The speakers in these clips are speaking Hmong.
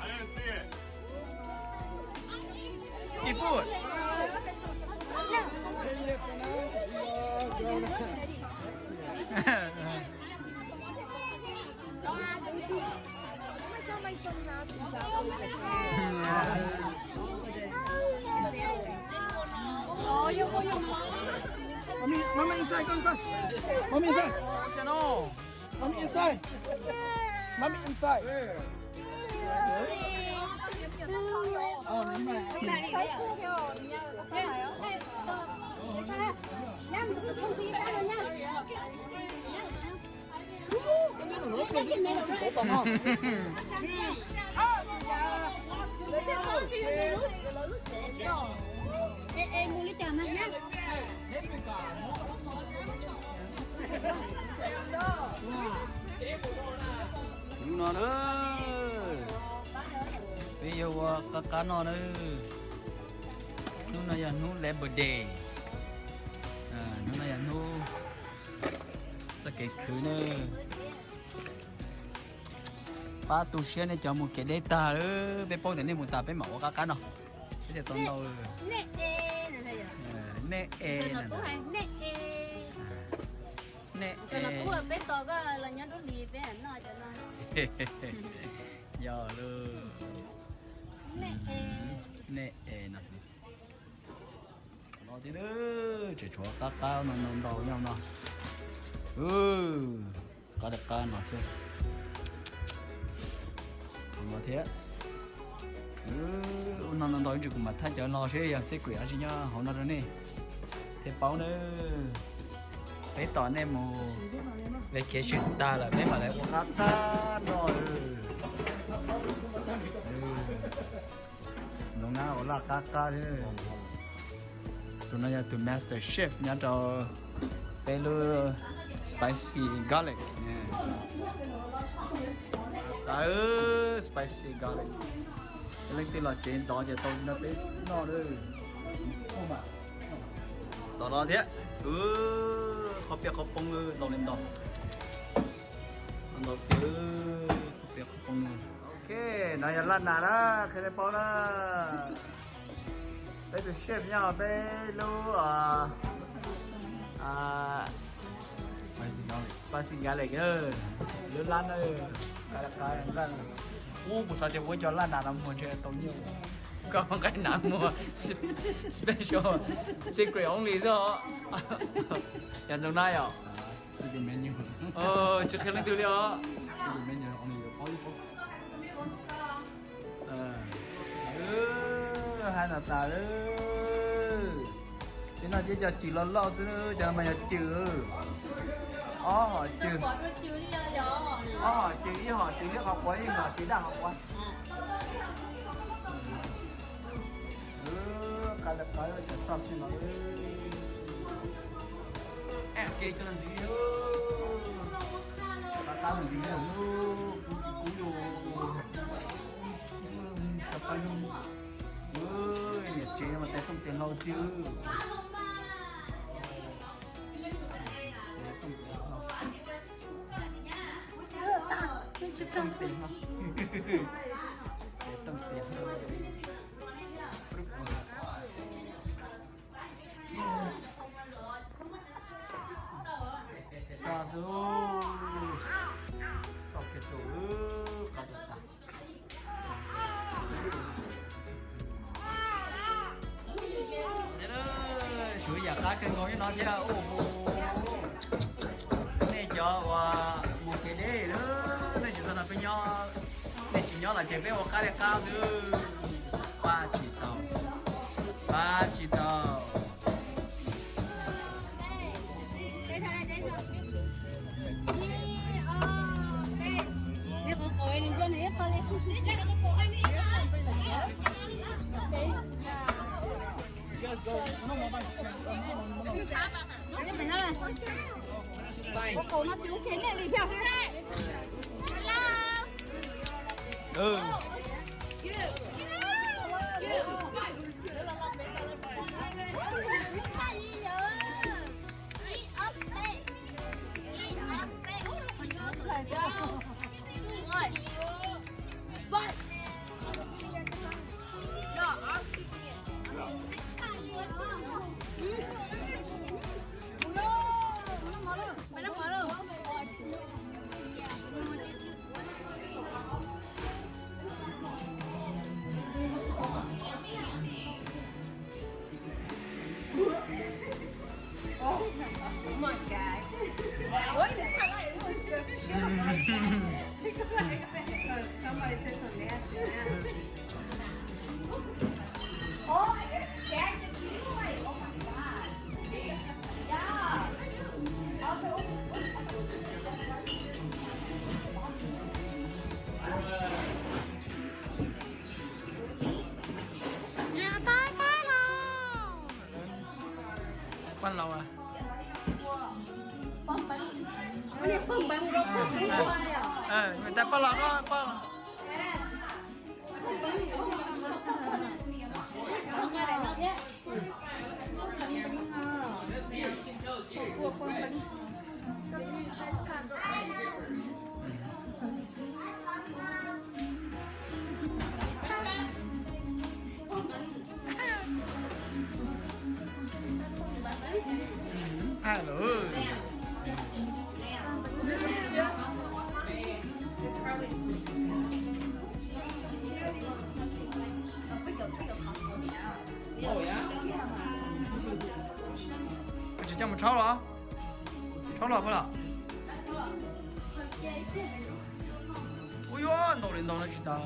I didn't see it. Keep forward. Mommy, mommy inside, go inside. Mommy inside. Mommy inside. Mommy inside. Hnub no na, peb yuav ua qab qab noj na. Hnub no yog hnub Labor Day. Hnub no yog hnub txoj kev khwv na. Pab tu siab nej cov mus kev deb tag lawm, peb paub tias nej mus tas peb mam ua qab qab no. Peb thiaj tau ntau. Nej e, nej e, peb tos koj los nyob dub hlis peb noj cov no. Yog lawm. Nej e, nej e no xwb. Los thiab, tseem tshuav qab qab no ntau nyob no. Qab qab no xwb. Los thiab. Ua no ntau ntau ib ntsis kuv mam thaij cov no seb yog secret dab tsi nyob hauv no rau nej thiaj paub nawb. Peb tos nej mus vacation tag lawm peb mam li ua qab qab noj. Zoo na ua laj qab qab thiab. Tus no yog tus master chef nyob rau peb lub spicy garlic. Spicy garlic. Leej twg los tsev ntxov ces tau no peb noj. Tom no thiab. Qhov piaj qhov poob ntau li ntau. Ntau tiag, qhov piaj qhov poob. Ok, no yog laj nas na, qhia nej paub na. Peb tus chef nyob peb lub spicy garlic, lub lab na. Ub, kuv xav tias ua cov laj nas no muag ntshe tau nyiaj. Koj nqaij nas muag special, secret only xwb os. Yog Ntxoov Nab yom? Tsis qhia leej twg li os. Hais no tas, ces no ces cov cws loj loj xwb, cov no mas yog cws. Ob hom cws, ob hom cws, ib hom cws liab qhov quav, ib hom cws daj qhov quav. Qab li qab cov sauce no. Qab qab ntxiv, kub tsis kub yus. Cov pab yug, niam tsev mas tes tooj tes hlau tiag. Xo xwb, xo kiag rau, qab tas tas. Tshuav yam qab kawg nkaus nyob no thiab. Nej cov uas mus kev deb, nej tsis tau nrog peb nyob, nej tsis nyob los ces peb ua qab li qab xwb. Pab tsis tau, pab tsis tau. Ua kaus no tsis ua kiag nej li thiab. Oh my God. Why did I like this? Somebody said some nasty, nasty. Oh, I get scared to do it. Oh my God. Yeah. Also, Paj laus a. Tais paj laus no paj laus. Hello. Tsis coj mus rhaub los? Rhaub los puas los? Ua yuav ntau li ntau no tsis tau.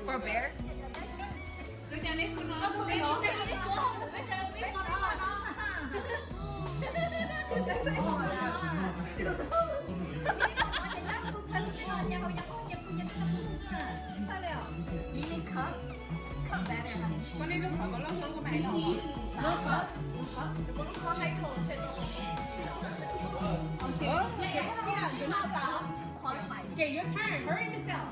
For bear? You need cup? Cup better, honey. Con đi lub thov có lông hơn của mày. Lub cup. Lub cup. Qualify. Okay, your turn. Hurry yourself.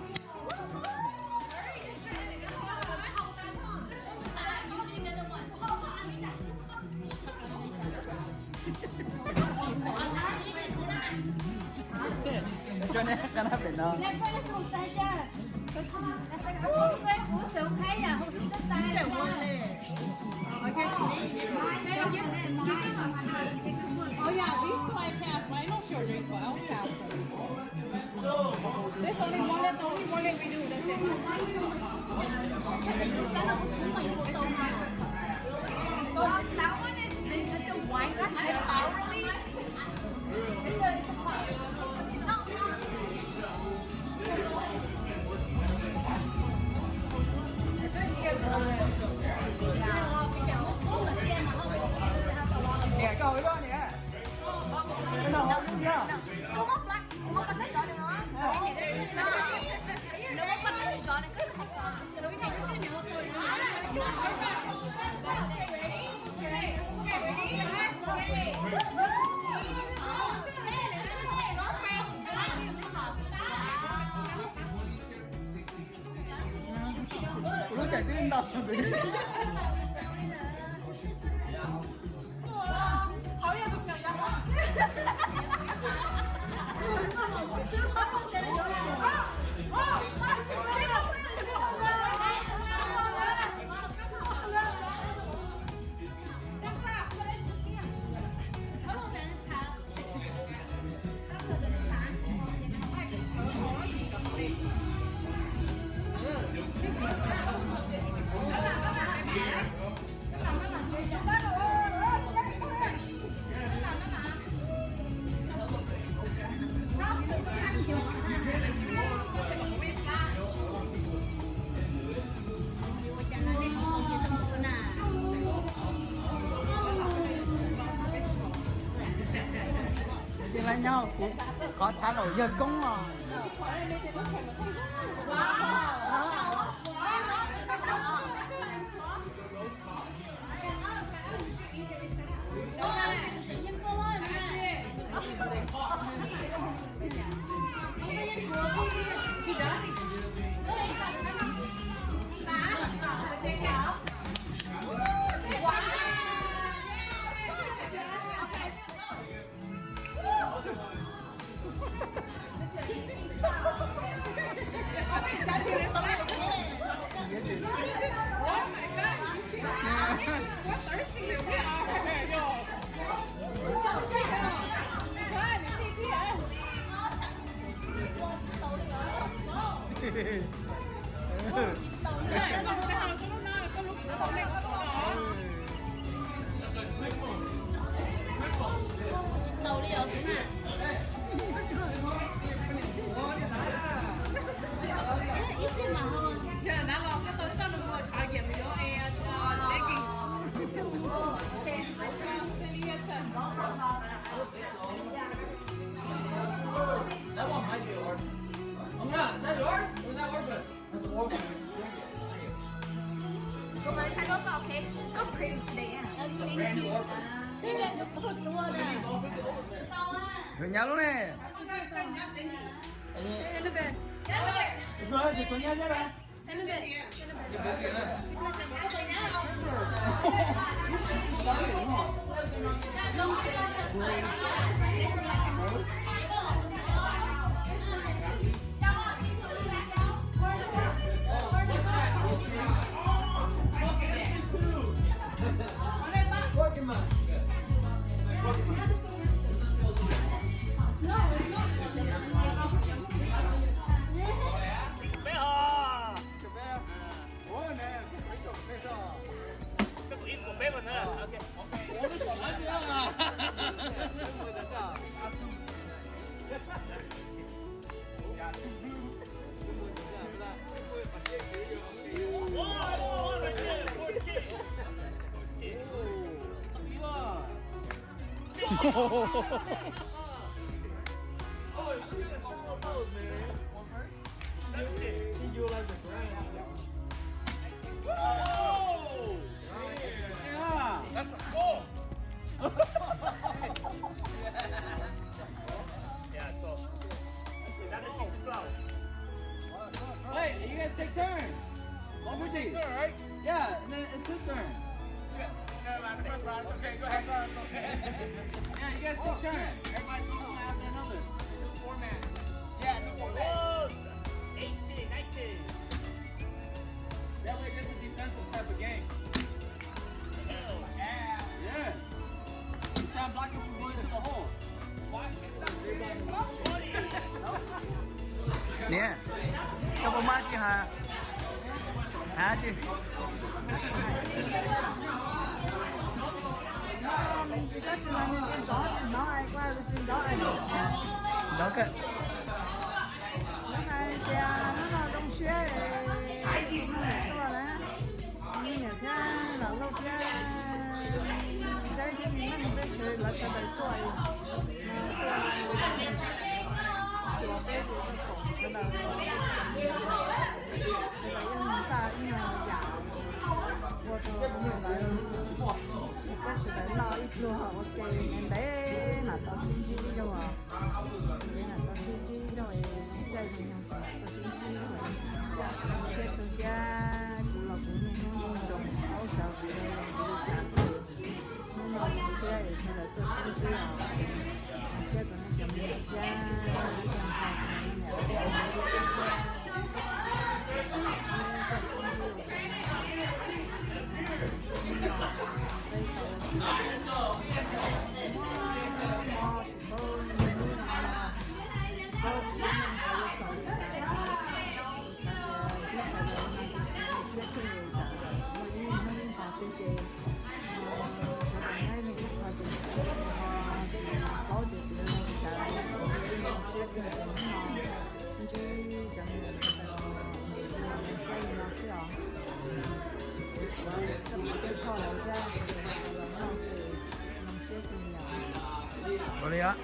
Koj neb qab nab pem no. Oh yeah, these two I passed. Mine don't show drink, but I'll pass. There's only one, that's the only one that we do. That's it. So that one is, is it the wine that's spirally? Niam, koj hauv ib lub niam. Koj muab pla-, muab pla teb sov no. Muab pla teb sov no. Lub tseem twb ntau. Ces nyob kuv qhov tshav laum yawg koob os. That one might be orphan. Oh, yeah, is that yours? Or is that orphan? That's orphan. Go for the side of the cake. Look pretty today, yeah. Brand new orphan. Tụi nyav lub ne. Seventeen. She utilized the ground. Whoa! Yeah. That's a four. Yeah, twelve. Is that a twelve? Hey, you guys take turns. One for each. Turn, right? Yeah, and then it's his turn. Never mind, the first round, it's okay. Go ahead. Yeah, you guys take turns. Everybody take one after another. Four man. Yeah. Lawv hais tias hnub no zoo siab es tuaj na, me nyuam thiab los laus thiab dab thiab me neej peb sawv, lawv sawv daws tuaj, tuaj xyuas peb tus koom sawv daws, sawv daws yeej npaj ib nyuag yam ua rau lawv, peb sawv daws noj ib pluag ua ke ntev ntev mam tau sib ntsib ib zaug os. Ntev mam tau sib ntsib ib zaug es caij zoo tau sib ntsib ib zaug. Zoo siab kawg thiab kuv los kuv niaj hnub nyob ntsoov paub xyov kuv li cas, hnub no zoo siab es sawv daws tuaj sib ntsib os. Zoo siab rau nej cov me nyuam thiab, zoo siab rau nej niam thiab. Paub tias kuv zoo siab kawg, ntsib cov me nyuam sawv daws zoo siab li no xwb os. Kuv suav txhua tej thoj lawv thiab sawv daws los noj ces zoo siab kawg li os. Ua li os.